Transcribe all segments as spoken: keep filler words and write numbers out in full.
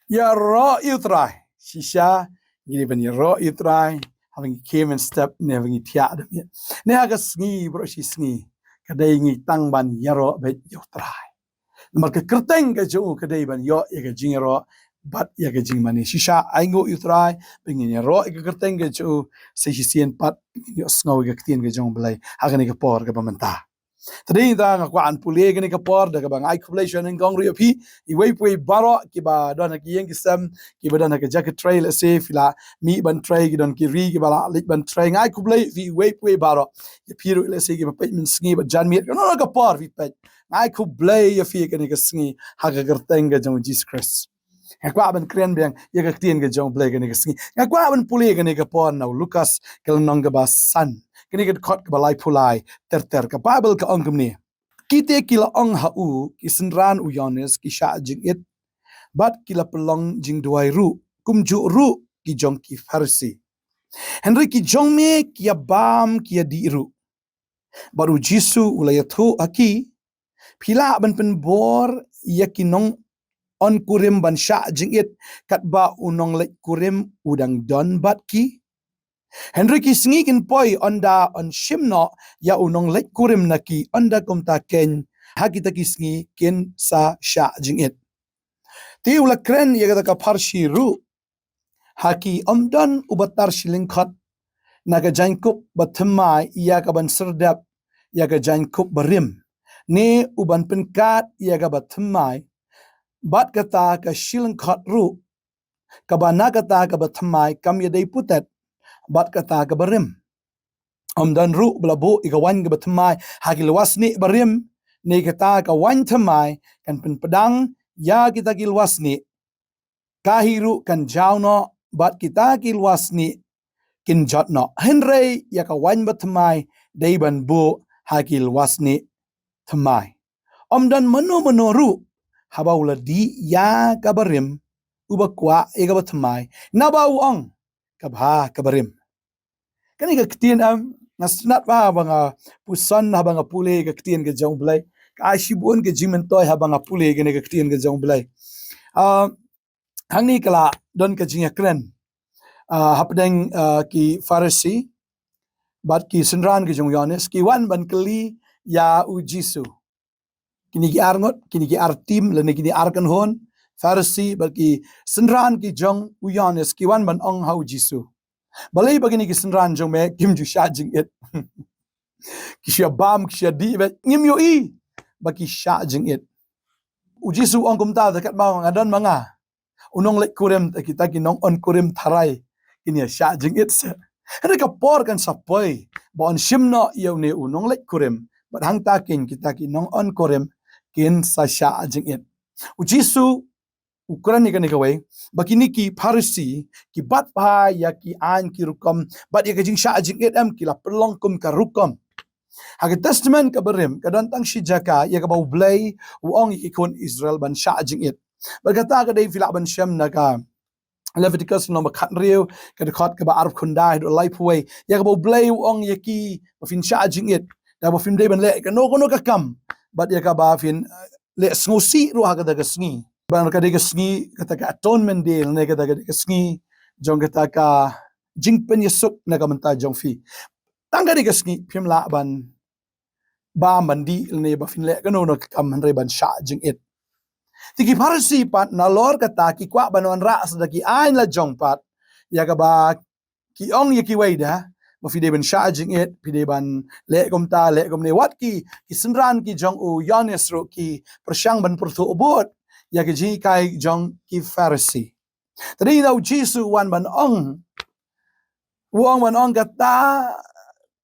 Ïaroh ïa u Trai. Shisha ngi dei ban ïaroh ïa u Trai haba ngi khie mynstep ne haba ngi thiah da miet ne ha ka sngi baroh shi sngi. Ka dei ngi tang ban ïaroh beit ïa u Trai. Namar ka kyrteng ka jong u ka dei ban ïoh ïa ka jingïaroh bad ïa ka jingmane. Shisha ai nguh ïa u Trai ba ngin ïaroh ïa ka kyrteng ka jong u. Sa shisien pat ngin ïohsngew ïa ka ktien ka jong u Blei ha kane ka por kaba mynta. Te dei nangta nga kwah ban pule kane ka por da kaba nga ai khublei sha nyngkong ruh ïa phi iwei pa iwei baroh kiba don ha ki ïing ki sem, kiba don ha ka jaka trei, lehse phi la mih ban trei, ki don ki ri kiba la leit ban trei. Nga ai khublei ïa phi iwei pa iwei baroh, ïa phi ruh lehse kiba peit mynsngi bad janmiet, kano kano ka por phi peit. Nga ai khublei ïa phi kane ka sngi ha ka kyrteng ka jong u Jisu Khrist. Nga kwah ban kren biang ïa ka ktien ka jong u Blei kane ka sngi. Nga kwah ban pule kane ka por na u Lukas ka lynnong kaba san, kane ka dkhot kaba laiphew lai ter ter. Ka Baibl ka ong kumne: Kita ki la ong ha u, ki synran u Ïoannis ki shah jingit bad ki la pynlong jingduwai ruh, kumjuh ruh ki jong ki Pharisi. Hynrei ki jong me ki ïa bam ki ïa dih ruh. Bad u Jisu u la ïathuh ha ki: Phi lah ban pynbor ïa ki nongon kurim ban shah jingit katba u nongleit kurim u dang don bad ki? Hynrei ki sngi kin poi ynda yn shim noh ïa u nongleit kurim na ki, ynda kumta keiñ ha kita ki sngi kin sa shah jingit. Te u la kren ïa kata ka pharshi ruh ha ki: Ym don uba tar shi lyngkhot na ka jaiñkup bathymmai ïa kaban serdep ïa ka jaiñkup barim, ne uban pynkad ïa ka bathymmai bad kata ka shi lyngkhot ruh, kaba na kata ka bathymmai kam ïadei putet bad kata ka barim. Ym don ruh ba la buh ïa ka waiñ ka bathymmai ha ki lwasnieh barim, ne kata ka waiñ thymmai kan pynpdang ïa kita ki lwasnieh. Ka hi ruh kan jaw noh bad kita ki lwasnieh kin jot noh. Hynrei ïa ka waiñ bathymmai dei ban buh ha ki lwasnieh thymmai. Ym don mano mano ruh haba u la dih ïa ka barim uba kwah ïa ka bathymmai naba u ong, ka bha ka barim. Kane ka ktien, em, nga sngewtynnat bha haba nga puson, haba nga pule ka ktien ka jong u Blei. Ka ai shibun ka jingmyntoi haba nga pule kane ka ktien ka jong u Blei. Ah, hangne ka la don ka jingïakren, ah, hapdeng, ah, ki Pharisi bad ki synran ki jong u Ïoannis, ki wan ban kylli ïa u Jisu. Kine ki ar ngut, kine ki ar tim, lane kine ar kynhun, Pharisi bad ki synran ki jong u Ïoannis, ki wan ban ong ha u Jisu: Balei ba kine ki synran jong me kim ju shah jingit? Ki shu ïa bam, ki shu ïa dih beit, ngim ïohi ba ki shah jingit. U Jisu u ong kumta, te katba nga don ma nga u nongleit kurim, te kita ki nongon kurim tharai kin ïa shah jingit seh. Hynrei ka por kan sa poi ba yn shim noh ïa une u nongleit kurim, bad hangta keiñ kita ki nongon kurim kin sa shah jingit. U Jisu u kren ïa kane kawei, ba kine ki Pharisi ki bat bha ïa ki aiñ ki rukom bad ïa ka jingshah jingit, em, ki la pynlong kum ka rukom. Ha ka Testament kaba rim ka don tang shi jaka ïa kaba u Blei u ong ïa ki khun Israel ban shah jingit. Bad kata ka dei, phi lah ban shem na ka Leviticus lynnong ba khathynriew, ka dkhot kaba arphew khyndai haduh laiphew wei, ïa kaba u Blei u ong ïa ki ba phin shah jingit, da ba phim dei ban leh kano kano ka kam, bad ïa kaba phin, eh, leh sngewsih ruh ha kata ka sngi. Bad ka dei ka sngi kata ka Atonement Day, ne kata ka dei ka sngi jong kata ka jingpynïasuk na ka bynta jong phi. Tang ka dei ka sngi phim lah ban bam, ban dih, lane ba phin leh kano kano ka kam, hynrei ban shah jingit. Te ki Pharisi pat nalor kata ki kwah ban wanrah sa da ki aiñ la jong pat, ïa kaba ki ong ïa kiwei da ba phi dei ban shah jingit, phi dei ban leh kumta, leh kumne. Wat ki, ki synran ki jong u Ïoannis ruh ki pyrshang ban pyrthuh bud ïa ki jinghikai jong ki Pharisi. Te dei da u Jisu u wan ban ong, u ong ban ong kata,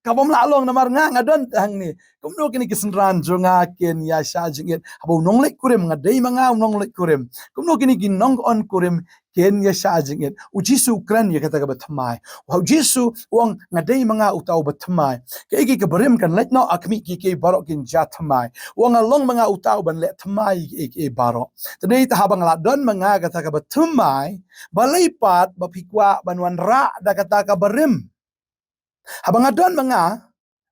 ka bym lah long, namar nga, nga don hangne. Kumno kine ki synran jong nga kin ïa shah jingit? Haba u nongleit kurim, nga dei ma nga u nongleit kurim, kumno kine ki nongon kurim kin ïa shah jingit? U Jisu u kren ïa kata kaba thymmai. Wa u Jisu u ong, nga dei ma nga uta uba thymmai. Kaei kaei kaba rim kan leit noh ha khmih, kiei kiei baroh kin jia thymmai. U ong, nga long ma nga uta uban leh thymmai ïa kiei kiei baroh. Te dei ta haba nga la don ma nga kata kaba thymmai, balei pat ba phi kwah ban wanrah da kata kaba rim? Haba nga don ma nga,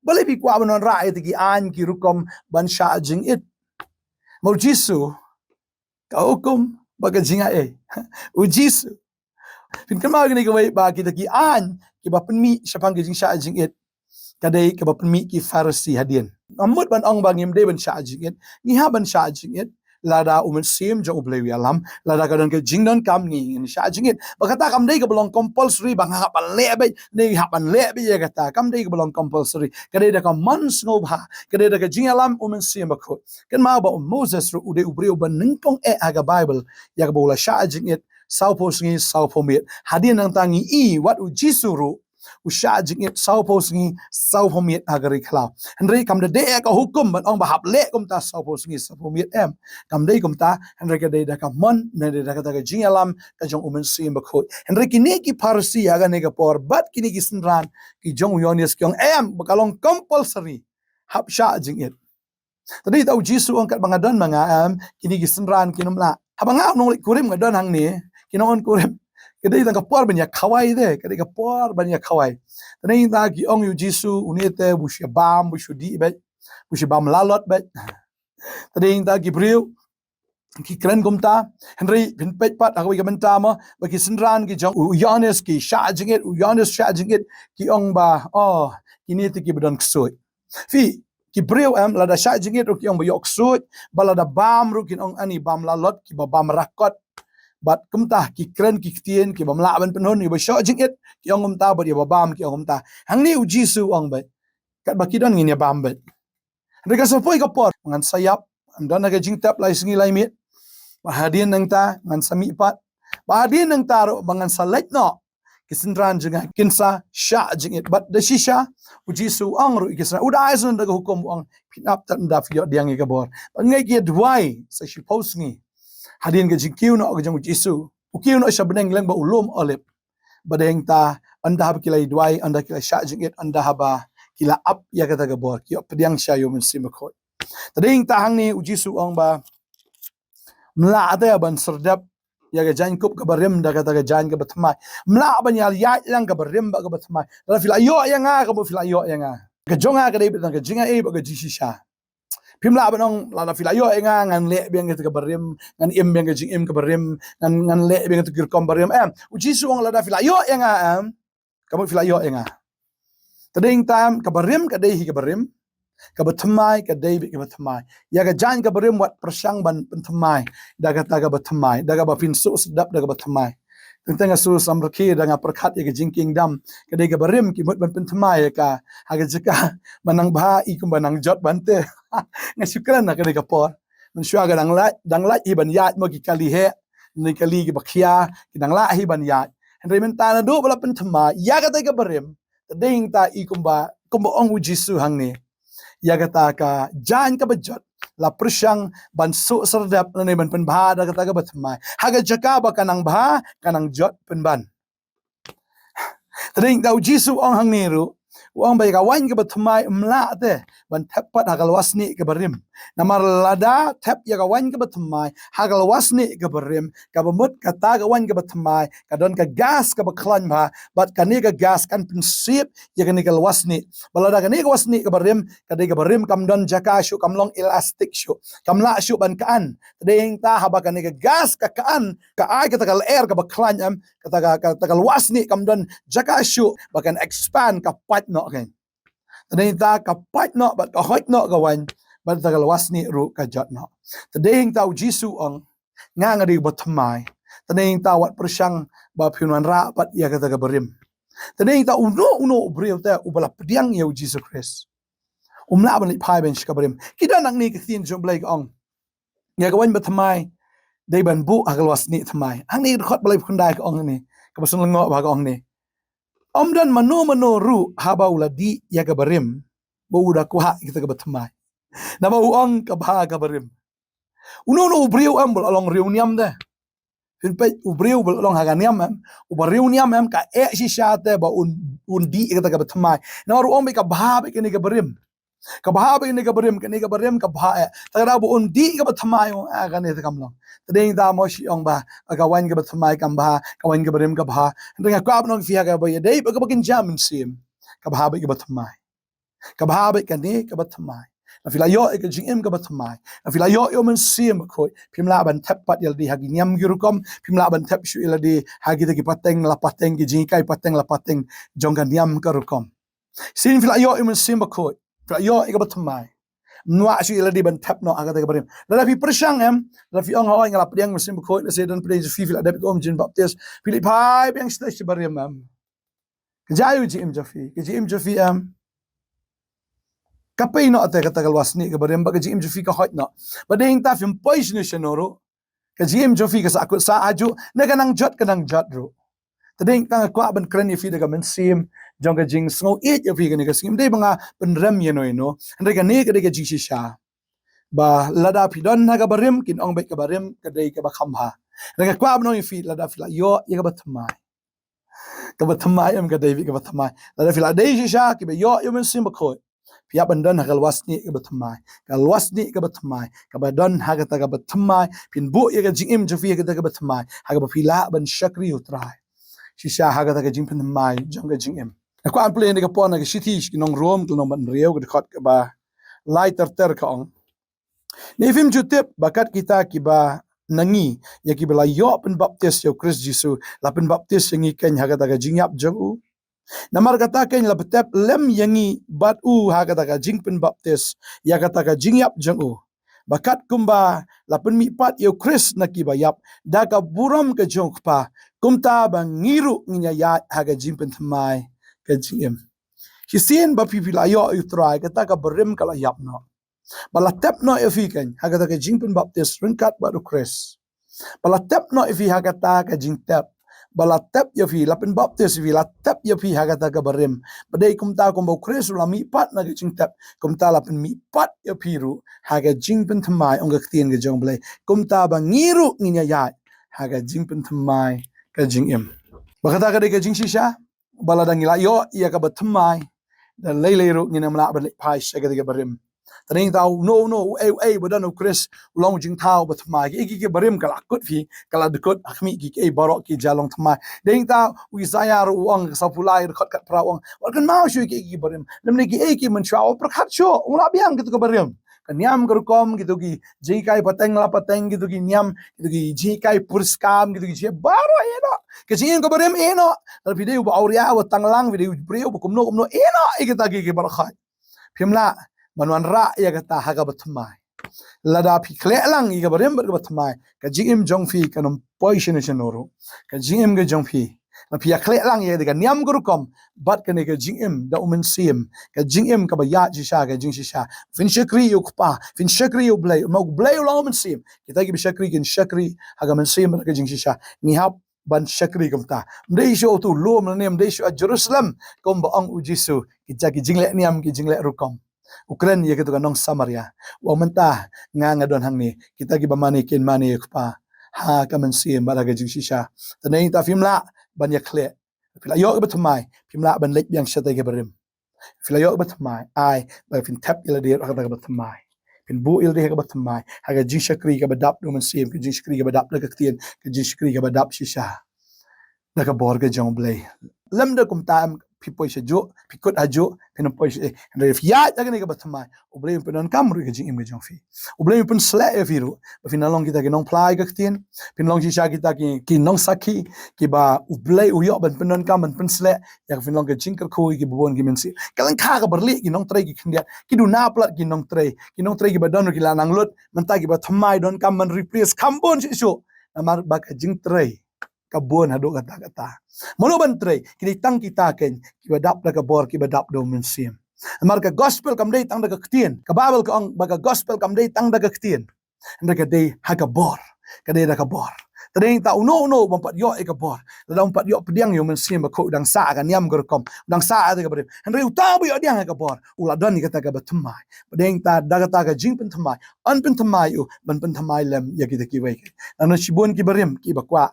balei phi kwah ban wanrah ïa kita ki aiñ ki rukom ban shah jingit? Ma u Jisu, ka hukum Ba ka jingaiei. U Jisu. Phin kynmaw kine kiwei ba kita ki aiñ kiba pynmih shaphang ka jingshah jingit. Ka dei kaba pynmih ki Pharisi hadien. Nga mut ban ong ba ngim dei ban shah jingit. Ngi hap ban shah jingit. Lada u Mynsiem jong U Blei u ïalam, lada ka don ka jingdonkam ngi ngin shah jingit. Ba kata kam dei kaba long compulsory ba nga hap ban leh beit, ne ngi hap ban leh beit ïa kata. Kam dei kaba long compulsory. Ka dei da ka mon sngewbha. Ka dei da ka jingïalam u Mynsiem Bakhuid. Kynmaw ba u Moses ruh u dei u briew ba nyngkong eh ha ka Bible ïa kaba u la shah jingit sawphew sngi sawphew miet. Hadien nangta ngi i wat u Jisu ruh u shah jingit sawphew sngi sawphew miet ha ka ri khlaw. Hynrei kam da dei ïa ka hukum ban ong ba hap leh kumta sawphew sngi sawphew miet, em. Kam dei kumta, hynrei ka dei da ka mon, ne dei da kata ka jingïalam ka jong u Mynsiem Bakhuid. Hynrei kine ki Pharisi ha kane ka por bad kine ki synran ki jong u Ïoannis ki ong, em, ba ka long compulsory hap shah jingit. Te dei ta u Jisu u ong, katba nga don ma nga, em, kine ki synran kin ym lah. Haba nga u nongleit kurim nga don hangne, ki nong-on kurim. Ka dei tang ka por ban ïa khawai te, ka dei ka por ban ïa khawai. Te dei ta ki ong ïa u Jisu, une te u shu bam, u shu dih beit, u shu bam lalot beit. Te dei ta ki briew ki kren kumta, hynrei phin peit pat ha kawei ka bynta mo, ba ki synran ki jong u Ïoannis ki shah jingit, u Ïoannis shah jingit, ki ong ba, oh, kine te kiba don ksuid. Phi, ki briew, em, lada shah jingit ruh ki ong ba ïoh ksuid, ba lada bam ruh kin ong ani bam lalot, kiba bam rakot. Bad kumta ki kren ki ktien, ki bym lah ban pynhun, ïa ba shah jingit ki ong kumta, bad ïa ba bam ki ong kumta. Hangne u Jisu u ong beit, katba ki don ngin ïa bam beit. Hynrei ka sa poi ka por, ngan sa ïap, ngan don ha ka jingtep lai sngi lai miet. Ba hadien nangta ngan sa mih pat. Ba hadien nangta ruh ba ngan sa leit noh, ki synran jong nga kin sa shah jingit. Bad da shisha u Jisu u ong ruh ïa ki synran, u da ai sngewthuh da ka hukum, u ong, phin ap tad ynda phi ïoh pdiang ïa ka bor. Ba ngeit ki ïa duwai sa shiphew sngi. Hadien ka jingkiew noh ka jong u Jisu, u kiew noh sha bneng lem bad u lum Olib. Ba dei ta, ynda haba ki la ïa duwai, ynda ki la shah jingit, ynda haba ki la ap ïa kata ka bor, ki ïoh pdiang sha ïa u Mynsiem Bakhuid. Te dei ta hangne u Jisu u ong ba ym lah te ban serdep ïa ka jaiñkup kaba rim da kata ka jaiñ kaba thymmai. Ym lah ban ïa ïaid lang kaba rim bad kaba thymmai. Lada phi la ïoh ïa nga, ka mut phi la ïoh ïa nga. Ka jong nga ka dei beit tang ka jingaiei bad ka jingshisha. Phim lah ban ong lada phi la ïoh ïa nga ngan leh biang kata kaba rim, ngan im biang ka jingim kaba rim, ngan, ngan leh biang kata ki rukom ba rim, em. U Jisu u ong lada phi la ïoh ïa nga, em, ka mut phi la ïoh ïa nga. Te dei ta, kaba rim ka dei hi kaba rim, kaba thymmai ka dei beit kaba thymmai. Ïa ka jaiñ kaba rim wat pyrshang ban pynthymmai da kata kaba thymmai, da kaba phin shu sdap da kaba thymmai. Teng teng nga shu samrkhie da nga pyrkhat ïa ka jingkingdom, ka dei kaba rim ki mut ban pynthymmai ïa ka, ha ka jaka ba nang bha i kumba nang jot ban te. Nga shu kren ha ka dei ka por. Mynshuwa ka dang lait, dang lait hi ban ïaid mo ki kali heh, ne kali kiba khia, ki dang lah hi ban ïaid. Hynrei mynta naduh ba la pynthymmai ïa kata kaba rim, te dei ta i kumba, kumba ong u Jisu hangne. Ïa kata ka jaiñ kaba jot la pyrshang ban shu serdep lane ban pynbha da kata kaba thymmai. Ha ka jaka ba ka nang bha, ka nang jot pynban. Te dei ta u Jisu u ong hangne ruh, u ong ba ïa ka waiñ kaba thymmai ym lah te ban thep pat ha ka lwasnieh kaba rim. Namar lada thep ïa ka waiñ kaba thymmai ha ka lwasnieh kaba rim, kaba mut kata ka waiñ kaba thymmai ka don ka gas kaba khlaiñ bha, bad kane ka gas kan pynshiep ïa kane ka lwasnieh. Bad lada kane ka lwasnieh kaba rim, ka dei kaba rim, kam don jaka shuh, kam long elastic shuh, kam lah shuh ban khan. Te dei ta haba kane ka gas ka khan, ka ai kata ka lyer kaba khlaiñ, em, kata ka, kata ka lwasnieh kam don jaka shuh ba kan expand, ka pait noh kein. Te dei ta ka pait noh bad ka hoit noh ka waiñ, bad kata ka lwasnieh ruh ka jot noh. Te dei ta u Jisu u ong, nga nga dei ba thymmai. Te dei ta wat pyrshang ba phin wanrah pat ïa kata kaba rim. Te dei ta uno uno u briew te uba la pdiang ïa u Jisu Khrist um lah ban leit phai ban sha kaba rim. Ki don hangne ka ktien jong U Blei ka ong, ïa ka waiñ ba thymmai dei ban buh ha ka lwasnieh thymmai. Hangne ka dkhot ba laiphew khyndai ka ong hangne, kaba sngewlyngngoh bha ka ong hangne, ym don mano mano ruh haba u la dih ïa kaba rim ba u da kwah ïa kata kaba thymmai. Naba u ong ka bha kaba rim. Uno uno u briew, em, uba la long riewniam te. Phin peit u briew uba la long ha ka niam, em, uba riewniam, em, ka eh shisha te ba un, un dih ïa kata kaba thymmai. Namar u ong beit ka bha beit kane kaba rim. Ka bha beit kane kaba rim, kane kaba rim ka bha eh. Te ka daw ba un dih kaba thymmai, u ong, ah, kane te kam long. Te dei ta mo shi ong ba ka waiñ kaba thymmai kam bha, ka waiñ kaba rim ka bha. Hynrei nga kwah ban ong ïa phi ha kaba ïadei bad kaba kynja mynsiem, ka bha beit kaba thymmai. Ka bha beit kane kaba thymmai. Lada phi la ïoh ïa ka jingim kaba thymmai, lada phi la ïoh ïa u Mynsiem Bakhuid, phim lah ban thep pat ïa lade ha ki niam ki rukom, phim lah ban thep shuh ïa lade ha kita ki pateng la pateng, ki jinghikai pateng la pateng jong ka niam ka rukom. Shisien phi la ïoh ïa u Mynsiem Bakhuid, phi la ïoh ïa kaba thymmai, ym lah shuh ïa lade ban thep noh ha kata kaba rim. Lada phi pyrshang em, lada phi ong, "Hooid, nga la pdiang Mynsiem Bakhuid, lada shisien don pdiang jong phi, phi la dep ïa ka um jingpynbaptis, phi leit phai biang shatei sha barim em." Ka jia u jingim jong phi, ka jingim jong phi em, ka pei noh te kata ka lwasnieh kaba rim, bad ka jingim jong phi ka hoit noh. Bad dei hangta phim poi shano shano ruh, ka jingim jong phi ka sahkut sah hajuh, ne ka nang jot ka nang jot ruh. Te dei hangta nga kwah ban kren ïa phi da ka mynsiem jong ka jingsngewieit ïa phi kane ka sngi. Ym dei ba nga pynrem ïano ïano, hynrei kane ka dei ka jingshisha, ba lada phi don ha kaba rim, kin ong beit kaba rim ka dei kaba kham bha. Hynrei nga kwah ban ong ïa phi, lada phi la ïoh ïa kaba thymmai, kaba thymmai em, ka dei beit kaba thymmai. Lada phi la dei shisha kiba ïoh ïa u Mynsiem Bakhuid, phi hap ban don ha ka lwasnieh kaba thymmai, ka lwasnieh kaba thymmai, kaba don ha kata kaba thymmai, phin buh ïa ka jingim jong phi ha kata kaba thymmai, ha kaba phi lah ban shakri ïa u Trai shisha ha kata ka jingpynthymmai jong ka jingim. Nga kwah ban pule ïa ka por na ka shithi sha ki nong Rom, ka lynnong ba hynriew, ka dkhot kaba lai ter ter, ka ong: Ne phim ju tip ba kat kita kiba na ngi, ïa kiba la ïoh pynbaptis ïa u Khrist Jisu, la pynbaptis ïa ngi keiñ ha kata ka jingïap jong u? Namar kata keiñ la pyntep lem ïa ngi bad u ha kata ka jingpynbaptis ïa kata ka jingïap jong u, ba kat kumba la pynmihpat ïa u Khrist na kiba ïap da ka burom ka jong u Kpa, kumta ba ngi ruh ngin ïaid ha ka jingpynthymmai ka jingim. Shisien ba phi, phi la ïoh ïa u Trai, kata kaba rim ka la ïap noh. Ba la tep noh ïa phi keiñ ha kata ka jingpynbaptis ryngkat bad u Khrist. Ba la tep noh ïa phi ha kata ka jingtep. Ba la tep ïa phi, la pynbaptis ïa phi, la tep ïa phi ha kata kaba rim. Ba dei kumta kumba u Khrist u la mihpat na ka jingtep, kumta la pynmihpat ïa phi ruh ha ka jingpynthymmai, ong ka ktien ka jong u Blei, kumta ba ngi ruh ngin ïaid ha ka jingpynthymmai ka jingim. Ba kata ka dei ka jingshisha, ba lada ngi la ïoh ïa kaba thymmai, da lei lei ruh ngin ym lah ban leit phai sha kata kaba rim. Te dei hangta uno uno, uei uei ba don u Khrist, u long u jingthaw ba thymmai. Kiei kiei kiba rim ka la kut phi, ka la dkut ha khmih, kiei kiei baroh ki jia long thymmai. Dei hangta u Isaïah ruh u ong, ka sawphew lai, dkhot khatphra, u ong: Wat kynmaw shuh ïa kiei kiei kiba rim, lymne kiei kiei mynshuwa, wat pyrkhat shuh, un lah biang kito kiba rim. Ka niam ka rukom, kito ki jinghikai pateng la pateng, kito ki niam, kito ki jinghikai puriskam, kito ki jinghikai baroh, ïeh noh. Ka jingim kaba rim, ïeh noh. Lada phi dei uba awria, uba tanglang, phi dei u briew uba kumno kumno, ïeh noh ïa kita ki, ki baroh khoit. Phim lah ban wanrah ïa kata ha kaba thymmai. Lada phi khleh lang ïa kaba rim bad kaba thymmai, ka jingim jong phi kan ym poi shano shano ruh. Ka jingim ka jong phi, lada phi ïa khleh lang ïa ka niam ka rukom bad kane ka jingim da u Mynsiem, ka jingim kaba ïaid shisha, ka jingshisha. Phin shakri ïa u Kpa, phin shakri ïa u Blei, namar u Blei u long u Mynsiem. Kita kiba shakri kin shakri ha ka Mynsiem bad ka jingshisha. Ngi hap ban shakri kumta. Ym dei shuh uto u lum lane ym dei shuh ha Jerusalem, kumba ong u Jisu, ki jia ki jingleh niam, ki jingleh rukom. U kren ïa kito ka nong Samaria, u ong: Mynta nga, nga don hangne, kita kiba mane kin mane ïa u Kpa ha ka Mynsiem bad ha ka jingshisha. Te dei hangta phim lah ban ïa khleh. Phi la ïoh kaba thymmai, phim lah ban leit biang shatei kaba rim. Phi la ïoh kaba thymmai, ai ba phin thep ïa lade ha kata kaba thymmai. Phin buh ïa lade ha kaba thymmai, ha ka jingshakri kaba dap da u Mynsiem, ka jingshakri kaba dap da ka ktien, ka jingshakri kaba dap shisha da ka bor ka jong u Blei. Lymda kumta em, phi poi shajuh, phi kut hajuh, phin ym poi sha, eh, hynrei phi ïaid ha kane kaba thymmai, u Blei un pyndonkam ruh ïa ka jingim ka jong phi. U Blei un pynsleh ïa phi ruh ba phin nang long kita ki nongphla ïa ka ktien, phin long shisha kita ki, ki nongsakhi, kiba u Blei u ïoh ban pyndonkam, ban pynsleh ïa ka, phin long ka jingkyrkhu ïa kiba bun ki mynsiem. Ka lyngkha kaba rlieh, ki nongtrei ki khyndiat, ki duna palat ki nongtrei, ki nongtrei kiba don ruh ki la nang lut, mynta kiba thymmai donkam ban replace kham bun shuh shuh. Namar ba ka jingtrei ka bun haduh katta katta. Mano ban trei? Ki dei tang kita keiñ kiba dap da ka bor, kiba dap da u Mynsiem. Namar ka gospel kam dei tang da ka ktien. Ka Baibl ka ong ba ka gospel kam dei tang da ka ktien, hynrei ka dei ha ka bor. Ka dei da ka bor. Te dei hangta uno uno uba ym pat ïoh ïa ka bor, lada ym pat ïoh pdiang ïa u Mynsiem Bakhuid, u dang sah ha ka niam ka rukom, u dang sah ha kata kaba rim, hynrei uta uba ïoh pdiang ïa ka bor u la don ïa kata kaba thymmai. Te dei hangta da kata ka jingpynthymmai, yn pynthymmai u ban pynthymmai lem ïa kita kiwei. Lano shibun kiba rim kiba kwah,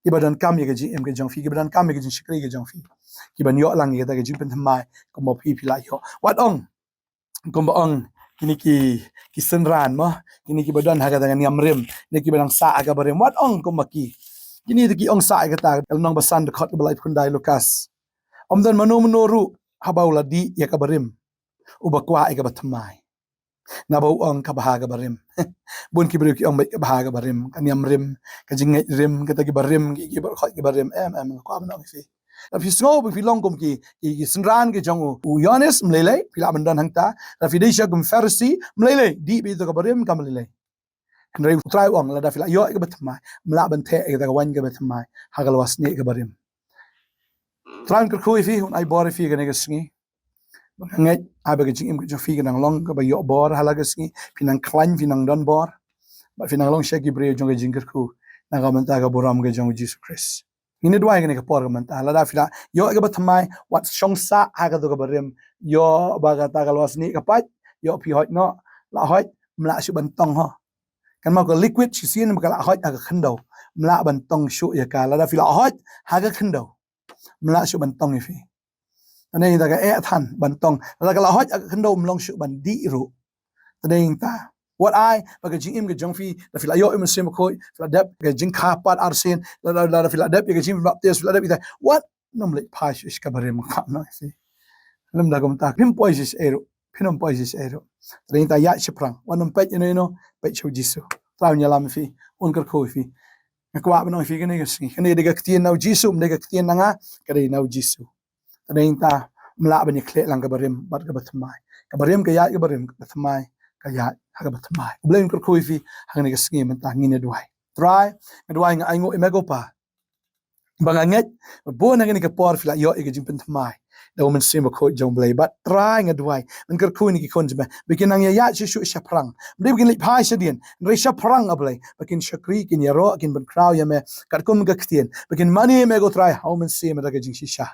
kiba donkam ïa ka jingim ka jong phi, kiba donkam ïa ka jingshakri ka jong phi, kiban ïoh lang ïa kata ka jingpynthymmai kumba phi, phi la ïoh. Wat ong, kumba ong kine ki, ki synran mo, kine kiba don ha kata ka niam rim, ne kiba dang sah ha kaba rim. Wat ong kumba ki, kine te ki ong sah ïa kata, ka lynnong ba san, dkhot kaba laiphew khyndai Lukas: Ym don mano mano ruh haba u la dih ïa kaba rim uba kwah ïa kaba thymmai. Naba u ong ka bha kaba rim. Bun ki briew ki ong beit ka bha kaba rim, ka niam rim, ka jingngeit rim, kata kiba rim, ki, kiba khot kiba rim, em, em, nga kwah ban ong ïa phi. Lada phi sngew ba phi long kum ki, ki, ki synran ki jong u, u Ïoannis, ym lei lei, phi lah ban don hangta. Lada phi dei shisha kum Pharisi, ym lei lei, dih beit ïa kato kaba rim, kam lei lei. Hynrei u Trai u ong, lada phi la ïoh ïa kaba thymmai, ym lah ban theh ïa kata ka waiñ kaba thymmai ha ka lwar snieh kaba rim. U Trai un kyrkhu ïa phi, un ai bor ïa phi kane ka sngi. Ba nga ngeit, ai ba ka jingim ka jong phi kan nang long kaba ïoh bor ha la ka sngi, phi nang khlaiñ, phi nang don bor. Bad phi nang long sha ki briew jong ka jingkyrkhu na ka bynta ka burom ka jong u Jisu Khrist. Ngin ïa duwai kane ka por ka mynta, lada phi la ïoh ïa kaba thymmai, wat shong sah ha kato kaba rim. Ïoh ba kata ka lwar snieh ka pait, ïoh phi hoit noh, la hoit, ym lah shuh ban tong ho. Kan mut ka liquid shisien ba ka la hoit ha ka khyndew, ym lah ban tong shuh ïa ka. Lada phi la hoit ha ka khyndew, ym lah shuh ban tong ïa phi. Ane ïa ka eh than ban tong. Lada ka la hoit ha ka khyndew, ym long shuh ban dih ruh. Te dei ïa kata, wat ai ba ka jingim ka jong phi, lada phi la ïoh ïa u Mynsiem Bakhuid, phi la dep ka jingkha pat arsien, lada, lada phi la dep ïa ka jingbaptis, phi la dep ïa kata, wat nym leit phai shuh sha kaba rim, nga kwah ban ong ïa phi. Lymda kumta, phim poi shisha ruh, phim poi shisha ruh. Te dei ïa kata, ïaid shaphrang, wat nym peit ïano ïano, peit sha u Jisu. U Trai un ïalam ïa phi, un kyrkhu ïa phi. Nga kwah ban ong ïa phi kane ka sngi, kane dei ka ktien na u Jisu, ym dei ka ktien na nga, ka dei na u Jisu. Te dei ïa kata, ym lah ban ïakhleh lang kaba rim bad kaba thymmai. Kaba rim ka ïaid kaba rim, kaba thymmai ka ïaid ha kaba thymmai. U Blei un kyrkhu ïa phi ha kane ka sngi mynta, ngin ïa duwai. Trai, nga duwai, nga ainguh ïa me ko Pa, ba nga ngeit ba bun ha kane ka por phi la ïoh ïa ka jingpynthymmai da u Mynsiem Bakhuid jong u Blei. Bad Trai, nga duwai, ngan kyrkhu ïa ki khun jong me ba kin nang ïaid shuh shuh shaphrang. Ym dei ba kin leit phai shadien, hynrei shaphrang, A Blei, ba kin shakri, kin ïaroh, kin pynkhraw ïa me katkum ka ktien, ba kin mane ïa me ko Trai ha u Mynsiem da ka jingshisha.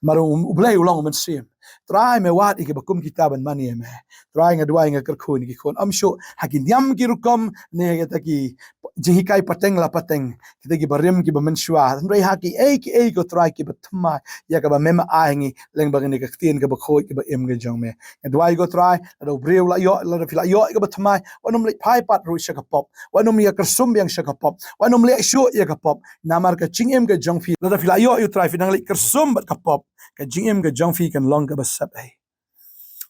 Namar u, u Blei u long u Mynsiem. Trai, me wad ïa kiba kum kita ban mane ïa me. Trai, nga duwai, nga kyrkhu ïa ki khun, ym shuh ha ki niam ki rukom ne ha kita ki jinghikai pateng la pateng, kita kiba rim kiba mynshuwa, hynrei ha kiei kiei ko Trai kiba thymmai ïa kaba me ma ai ha ngi lyngba kane ka ktien kaba khuid kaba im ka jong me. Nga duwai ko Trai, lada u briew la ïoh, lada phi la ïoh ïa kaba thymmai, wat nym leit phai pat ruh sha ka pop, wat nym ïa kyrsum biang sha ka pop, wat nym leh shuh ïa ka pop. Namar ka jingim ka jong phi, lada phi la ïoh ïa u Trai, phi nang leit kyrsum bad ka pop, ka jingim ka jong phi kan long kaba sepei.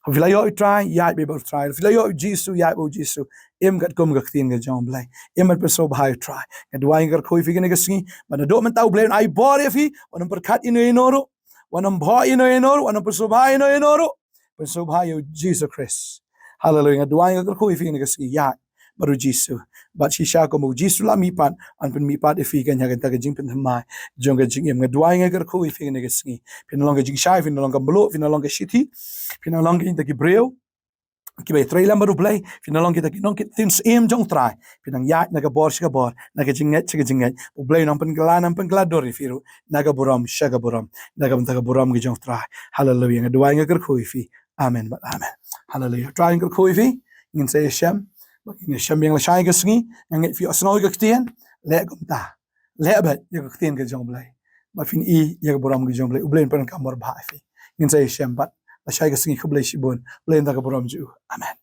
Phi la ïoh ïa u Trai, ïaid beit bad u Trai. Phi la ïoh ïa u Jisu, ïaid bad u Jisu. Im katkum ka ktien ka jong u Blei. Im bad pynsngewbha ïa u Trai. Nga duwai, nga kyrkhu ïa phi kane ka sngi, ba naduh mynta u Blei un ai bor ïa phi, wat nym pyrkhat ïano ïano ruh, wat nym bhoh ïano ïano ruh, wat nym pynsngewbha ïano ïano ruh. Pynsngewbha ïa u Jisu Khrist. Haleluia. Nga duwai, nga kyrkhu ïa phi kane ka sngi, ïaid bad u Jisu. Bad shisha kumba u Jisu la mihpat, un pynmihpat ïa phi kan ha kata ka jingpynthymmai jong ka jingim. Nga duwai, nga kyrkhu ïa phi kane ka sngi. Phin long ka jingshai, phin long ka mluh, phin long ka shithi, phin long kita ki briew kiba ïatrei lem bad u Blei, phin long kita ki nongkit ktien syiem jong u Trai. Phin nang ïaid na ka bor sha ka bor, na ka jingngeit sha ka jingngeit. U Blei un nang pynkylla, nang pynkylla dur ïa phi ruh na ka burom sha ka burom, na ka bynta ka burom ka jong u Trai. Haleluia. Nga duwai, nga kyrkhu ïa phi. Amen bad amen. Haleluia. Trai, nga kyrkhu ïa phi. Ngin sa ïashem, ngin ïashem biang lashai ka sngi. Nga ngeit phi ïohsngew ïa ka ktien. Leh kumta, leh beit ïa ka ktien ka jong u Blei, bad phin i ïa ka burom ka jong u Blei. U Blei un pyndonkam bor bha ïa phi. Ngin sa ïashem bad lashai ka sngi. Khublei shibun. U Blei un da ka burom jong u. Amen.